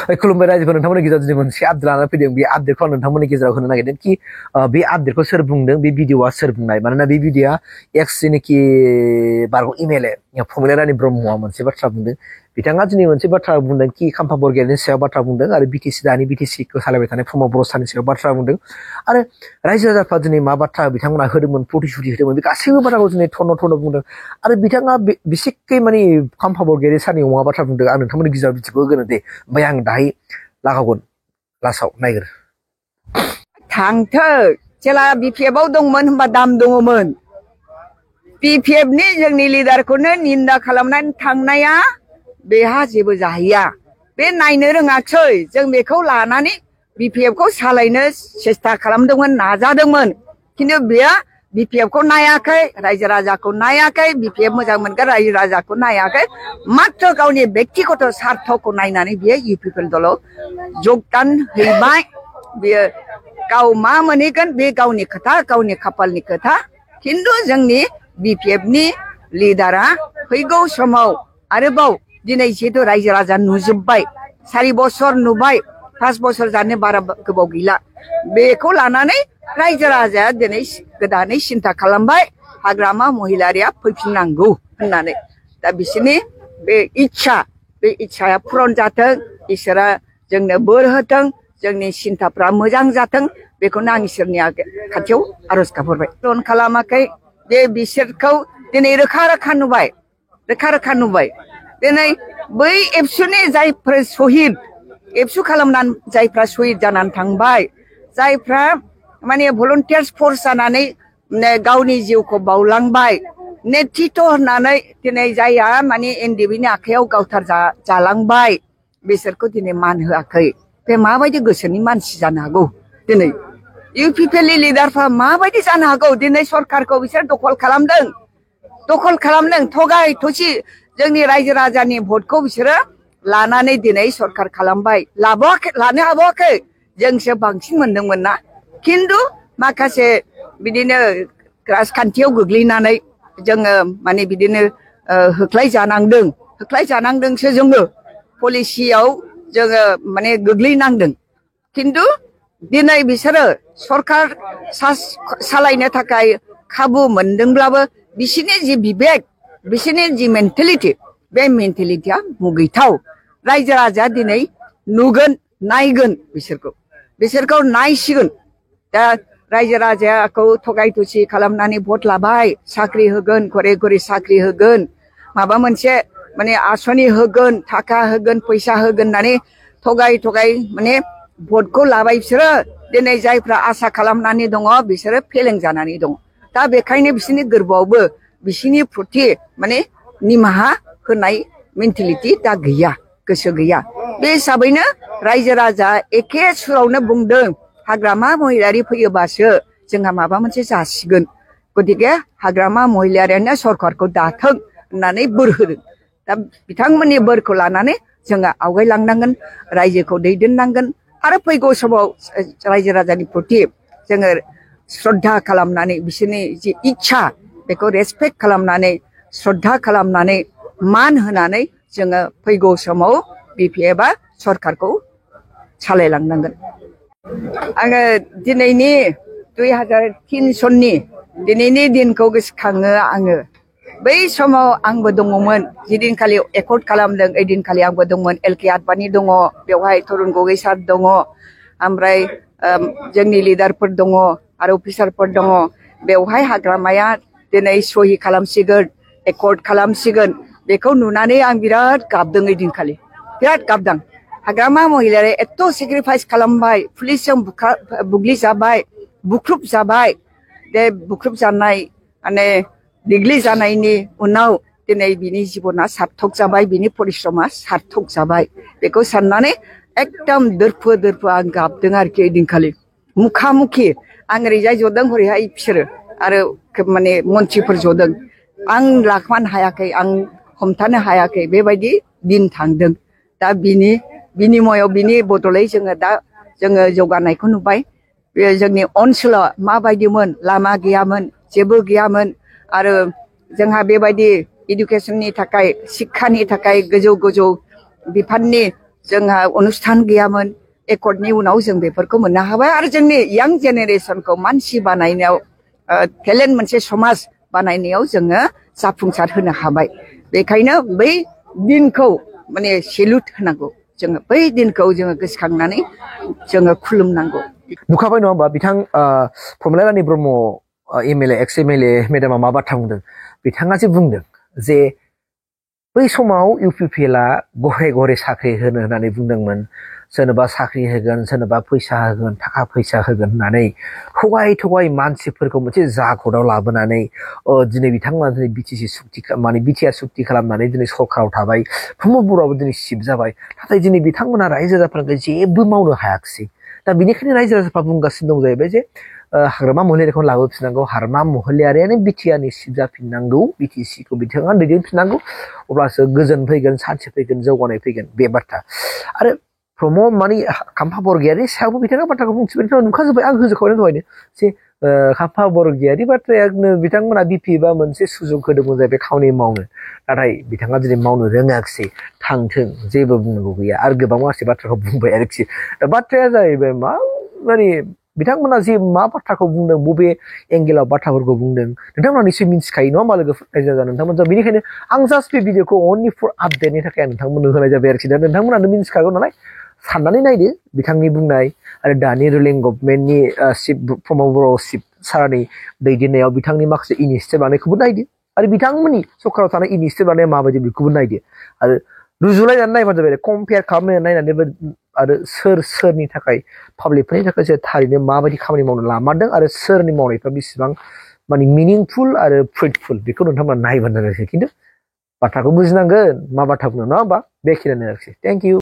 खुलुमबाय रायजोफोर नोंथांमोननि गेजेराव दिनै मोनसे आपडेट लानानै फैदों बे आपडेटखौ आं नोंथांमोननि गेजेराव होनो नागिरदों कि बे आपडेटखौ सोर बुंदों बे भिडिअआ सोर बुंनाय मानोना बे भिडिअआ एक्स जेनोखि बारग' एमएलए प्रमिला रानी ब्रह्मआ मोनसे बाथ्रा बुंदों बिथाङा दिनै मोनसे बाथ्रा बुंदों कि खाम्फा बरगयारिनि सायाव बाथ्रा बुंदों आरो दानि बिटिसिखौ सालायबाय थानाय प्रमद बर' सारनि सायाव बाथ्रा बुंदों आरो रायजो राजाफ्रा दिनै मा बाथ्रा बिथांमोना होदोंमोन प्रतिश्रुति होदोंमोन बे गासैबो बाथ्राखौ दिनै थन्न' थन्न' बुंदों आरो बिथाङा बिसेखै माने खाम्फा बरगयारि सारनि अमा बाथ्रा बुंदों आं नोंथांमोननि गेजेराव बिदिखौ होगोन दे ओमफ्राय आं दाहाय लागावगोन लासाव नायगोर थांथो जेला बिपिएफआव दंमोन होनबा दाम दङमोन बिपिएफनि जोंनि लिडारखौनो निन्दा खालामनानै थांनाया बेहा जेबो जाहैया बे नायनो रोङाखै जों बेखौ लानानै बिपिएफखौ सालायनो सेस्था खालामदोंमोन नाजादोंमोन खिन्थु बेयो बिपिएफखौ नायाखै रायजो राजाखौ नायाखै बिपिएफ मोजां मोनग्रा रायजो राजाखौ नायाखै मात्र गावनि बेक्तिगत सार्थखौ नायनानै बियो इउपिपिएल दलाव जगदान हैबाय बियो गाव मा मोनहैगोन बे गावनि खोथा गावनि खाफालनि खोथा खिन्थु जोंनि बिपिएफनि लिडारा फैगौ समाव आरोबाव दिनै जिहेतु रायजो राजा नुजोब्बाय 4 बोसोर नुबाय 5 बोसोर जानो बारा गोबाव गैला बेखौ लानानै रायजो राजाया दिनै गोदानै सिन्था खालामबाय हाग्रामा महिलारिया फैफिननांगौ होननानै दा बिसोरनि बे इच्छाया पुरन जाथों इसोरा जोंनो बोर होथों जोंनि सिन्थाफ्रा मोजां जाथों बेखौनो आं इसोरनि खाथियाव आरज गाबहरबाय पुरन खालामाखै जे बिसोरखौ दिनै रोखा रोखा नुबाय दिनै बै एबसुनि जायफोर शहीद एबसु खालामनानै जायफ्रा शहीद जानानै थांबाय जायफ्रा माने भलन्टियार्स फर्स जानानै गावनि जिउखौ बावलांबाय नेतृत्व होननानै दिनै जायहा माने एनडिएफबिनि आखायाव गावथार जालांबाय बिसोरखौ दिनै मान होआखै बे माबायदि गोसोनि मानसि जानो हागौ दिनै इउपिपिएलनि लिडारफ्रा माबायदि जानो हागौ दिनै सरखारखौ बिसोर दखल खालामदों थगाय थसि जोंनि रायजो राजानि भटखौ बिसोरो लानानै दिनै सरखार खालामबाय लानो हाबावाखै जोंसो बांसिन मोनदोंमोन ना खिन्थु माखासे बिदिनो राजखान्थियाव गोग्लैनानै जोङो माने बिदिनो होख्लायजानांदोंसो जोङो पलिसियाव जोङो माने गोग्लैनांदों खिन्थु दिनै बिसोरो सरखार सालायनो थाखाय खाबु मोनदोंब्लाबो बिसोरनि जि बिबेक बिसोरनि जि मेन्टेलिटि बे मेन्टेलिटिया मुगैथाव रायजो राजाया दिनै नुगोन नायगोन बिसोरखौ नायसिगोन दा रायजो राजाखौ थगाय थसि खालामनानै भट लाबाय साख्रि होगोन घरे घरे साख्रि होगोन माबा मोनसे माने आसनि होगोन थाखा होगोन फैसा होगोन होननानै थगाय माने भटखौ लाबाय बिसोरो दिनै जायफ्रा आसा खालामनानै दङ बिसोरो फेलें जानानै दङ दा बेखायनो बिसोरनि गोरबोआवबो बिसोरनि प्रति माने निमाहा होनाय मेन्टेलिटि दा गैया गोसो गैया बे हिसाबैनो रायजो राजा एखे सुरावनो बुंदों हाग्रामा महिलारि फैयोबासो जोंहा माबा मोनसे जासिगोन गतिके हाग्रामा महिलारियानो सरकारखौ दाथों होननानै बोर होदों दा बिथांमोननि बोरखौ लानानै जोङो आवगायलांनांगोन रायजोखौ दैदेननांगोन आरो फैगौ समाव रायजो राजानि प्रति जोङो श्रद्धा खालामनानै बिसोरनि जि इच्छा बेखौ रेसपेक्ट खालामनानै श्रद्धा खालामनानै मान होनानै जोङो फैगौ समाव बिपिएफआ सरकारखौ सालायलांनांगोन आङो दिनैनि 2003 सननि दिनैनि दिनखौ गोसोखाङो आङो बै समाव आंबो दङमोन जिदिनखालि एकर्ड खालामदों ओइदिनखालि आंबो दंमोन एलके आडबाणी दङ बेवहाय तरुन गगৈ सार दङ ओमफ्राय जोंनि लिडारफोर दङ आरो अफिसारफोर दङ बेवहाय हाग्रामाया दिनै सहि खालामसिगोन एकर्ड खालामसिगोन बेखौ नुनानै आं बिराद गाबदों ओइदिनखालि बिराद गाबदों हाग्रामा महिलाया एथ' सेक्रिफाइस खालामबाय पुलिसजों बुग्लिजाबाय बुख्रुब जाबाय बे बुख्रुब जानाय माने दिग्लि जानायनि उनाव दिनै बिनि जिबना सार्थक जाबाय बिनि परिश्रमा सार्थक जाबाय बेखौ साननानै एकदम दोरफो आं गाबदों आरोखि ओइदिनखालि मुखामुखि आं ओरैजाय जदों हरैहाय बिसोरो आरो माने मन्थ्रिफोर जदों आं लाखोमानो हायाखै आं हमथानो हायाखै बेबायदि दिन थांदों दा बिनि बिनिमयाव बिनि बदलै जोङो जौगानायखौ नुबाय बे जोंनि ओनसोला माबायदिमोन लामा गैयामोन जेबो गैयामोन आरो जोंहा बेबायदि इडुकेसननि थाखाय शिक्षानि थाखाय गोजौ बिफाननि जोंहा अनुष्ठान गैयामोन एकर्डनि उनाव जों बेफोरखौ मोननो हाबाय आरो जोंनि यां जेनेरेसनखौ मानसि बानायनायाव टेलेन्ट मोनसे समाज बानायनायाव जोङो जाफुंसार होनो हाबाय बेखायनो बै दिनखौ माने सेलुट होनांगौ जोङो बै दिनखौ जोङो गोसोखांनानै जोङो खुलुमनांगौ नुखाबाय नङा होमबा बिथां प्रमिला रानी ब्रह्म एमएलए एक्स एमएलए मेडामा मा बाथ्रा बुंदों बिथाङा जे बुंदों जे बै समाव इउपिपिएलआ गरे गरे साख्रि होनो होननानै बुंदोंमोन सोरनोबा साख्रि होगोन सोरनोबा फैसा होगोन थाखा फैसा होगोन होननानै थगाय थगाय मानसिफोरखौ मोनसे जागदाव लाबोनानै दिनै बिथांमोना दिनै बिटिसि सुक्ति माने बिटिआर सुक्ति खालामनानै दिनै सरकाराव थाबाय प्रमद बर'आबो दिनै सिफ जाबाय नाथाय दिनै बिथांमोना रायजो राजाफोरखौ जेबो मावनो हायाखिसै दा बेनिखायनो रायजो राजाफ्रा बुंगासिनो दं जाहैबाय जे हाग्रामा महिलारिखौ लाबोफिननांगौ हाग्रामा महिलारियानो बिटिआरनि सिफ जाफिननांगौ बिटिसिखौ बिथाङा दैदेनफिननांगौ अब्लासो गोजोन फैगोन सान्थि फैगोन जौगानाय फैगोन बे बाथ्रा आरो प्रमद माने खाम्फा बरगयारिनि सायावबो बिथाङा बाथ्राखौ बुंथिबाय बिथाङा नुखाजोब्बाय आं होजोबखाबाय दहायनो जे खाम्फा बरगयारि बाथ्रायानो बिथांमोना बिपि बा मोनसे सुजुग होदोंमोन जाहैबाय खामानि मावनो नाथाय बिथाङा दिनै मावनो रोङाखिसै थांथों जेबो बुंनांगौ गैया आरो गोबां माखासे बाथ्राखौ बुंबाय आरोखि दा बाथ्राया जाहैबाय मा माने बिथांमोना जे मा बाथ्राखौ बुंदों बबे एंगेलाव बाथ्राफोरखौ बुंदों नोंथांमोना निश्चय मिन्थिखायो नङा होमबा लोगोफोर रायजो राजा नोंथांमोन बेनिखायनो आं जास्ट बे भिडिअखौ अनलि फर आपडेटनि थाखाय आं नोंथांमोननो होनाय जाबाय आरोखि दा नोंथांमोनानो मिन्थिखागौ नालाय साननानै नायदो बिथांनि बुंनाय आरो दानि रुलिं गभर्नमेन्टनि चिफ प्रमद बर' चिफ सारनि दैदेननायाव बिथांनि माखासे इनिसियेटिभ लानायखौबो नायदो आरो बिथांमोननि सरकाराव थानाय इनिसियेटिभ लानाया माबायदि बेखौबो नायदो आरो रुजुलायनानै नायबानो जाबाय कम्पेयार खालामनानै नायनानैबो आरो सोरनि थाखाय पाब्लिकफोरनि थाखाय जे थारैनो माबायदि खामानि मावनो लामारदों आरो सोरनि मावनायफ्रा बेसेबां माने मिनिंफुल आरो फ्रुइटफुल बेखौ नोंथांमोना नायबानो जाबाय खिन्थु बाथ्राखौ बुजिनांगोन मा बाथ्रा बुंदों नङा होमबा बेखिनियानो आरोखि थेंक इउ